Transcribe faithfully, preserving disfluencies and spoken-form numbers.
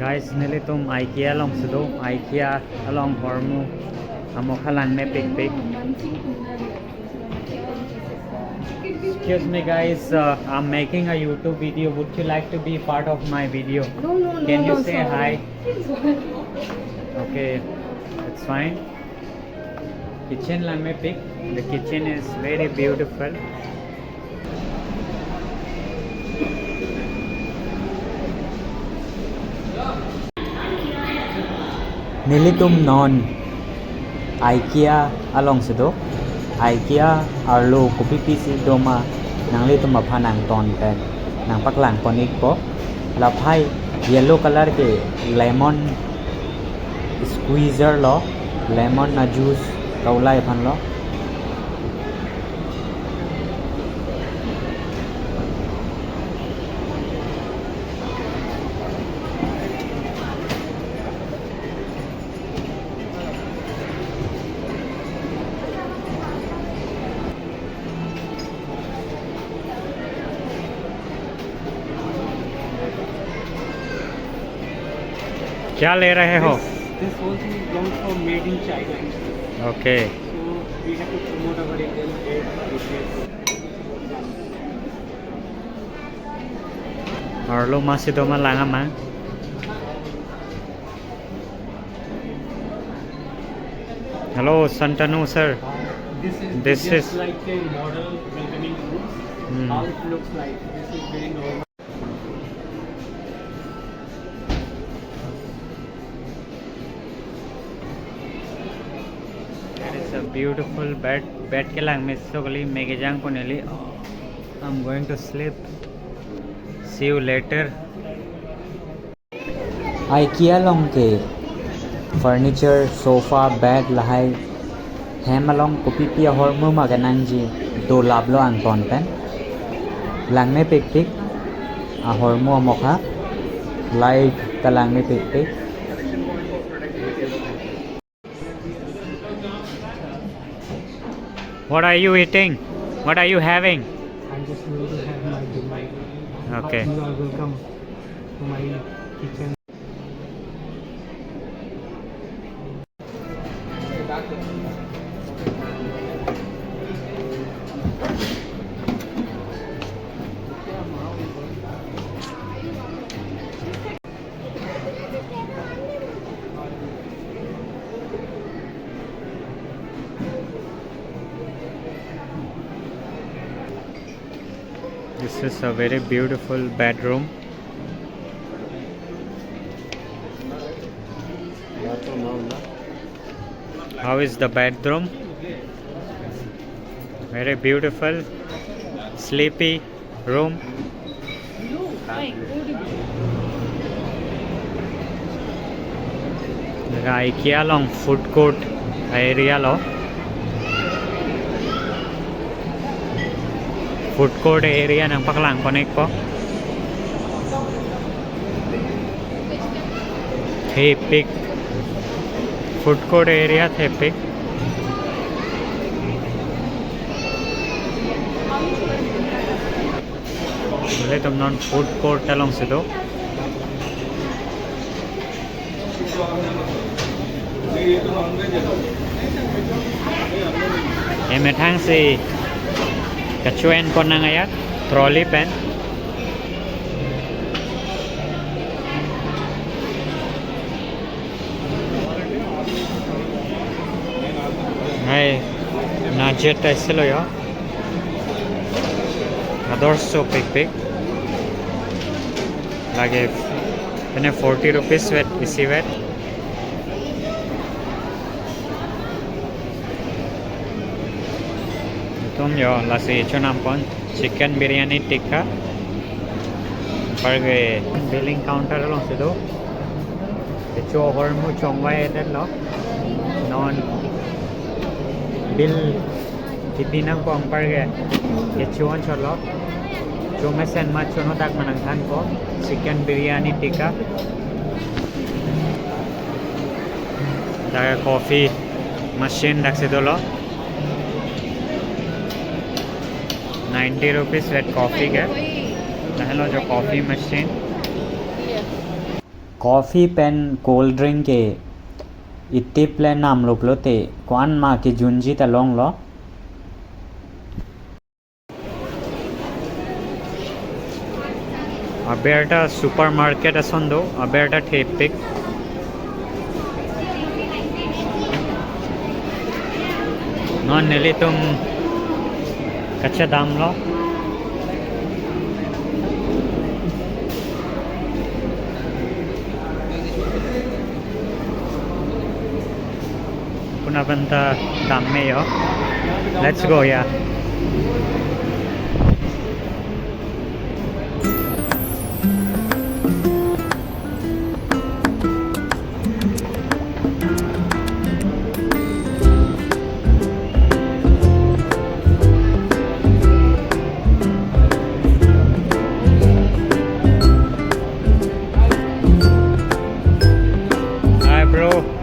Guys, nelitum IKEA alongsi do, IKEA along ahormu amokha langmepikpik. Excuse me, guys, uh, I'm making a YouTube video. Would you like to be part of my video? No, no, no, Can you no, say sorry. Hi? Okay, it's fine. Kitchen langmepik. The kitchen is very beautiful. Nelitum non IKEA alongsi do. IKEA arlo kopipisi doma nanglitum aphan nangton pen nangpaklangpon-ikpo. Laphai yellow color ke lemon squeezer lo, lemon ajuice kaulai aphan lo. क्या ले रहे हो? This, this whole thing is going for made in China. Okay. So we have to promote our Indian trade. Arlo masi doma langma. Hello, Santanu sir. This is, this is just like a model welcoming room. Hmm. How it looks like. This is very normal. That is a beautiful bed. Bed ke langmeso kali, me kejangpo neli. I'm going to sleep. See you later. IKEA along ke furniture, sofa, bed lahai hem along kopipi ahormu ma kenangji dolap lo angton pen. Langmepikpik ahormu amokha, light ta langmepikpik. What are you eating? What are you having? I'm just going to have my dinner. Okay. You are welcome to my kitchen. This is a very beautiful bedroom. How is the bedroom? Very beautiful, sleepy room. Laga IKEA along food court area lo. Food court area nangpaklangpon-ikpo. Thepik. Food court area thepik. Nelitum non food court alongsi do. Emethang si kachoenpon nang ajat trolley pen. Hai, najet ta isi lo yo. Ador sopikpik. Lake, pine forty rupees vet, isi vet. Itum yo, lasi chonampon. Chicken biryani tikka. Anparke billing counter alongsi do. Kecho ahormu chongvai-edetlo. Non bill kipi nangpo anparke kecho anchotlo. Chomesen ma chonodak ma nangthanpo. Chicken biryani tikka. Dak coffee machine daksi dolo. Ninety rupees vet coffee ke. Lahenlo jo coffee machine. Coffee pen cold drink ke itip le namlo pulote ko-an ma kejunji ta longlo. Aber ta supermarket ason do, aber ta thepik. Non nelitum kachedamlo. Puna penta dam me yo. Let's go ya. Hi, bro.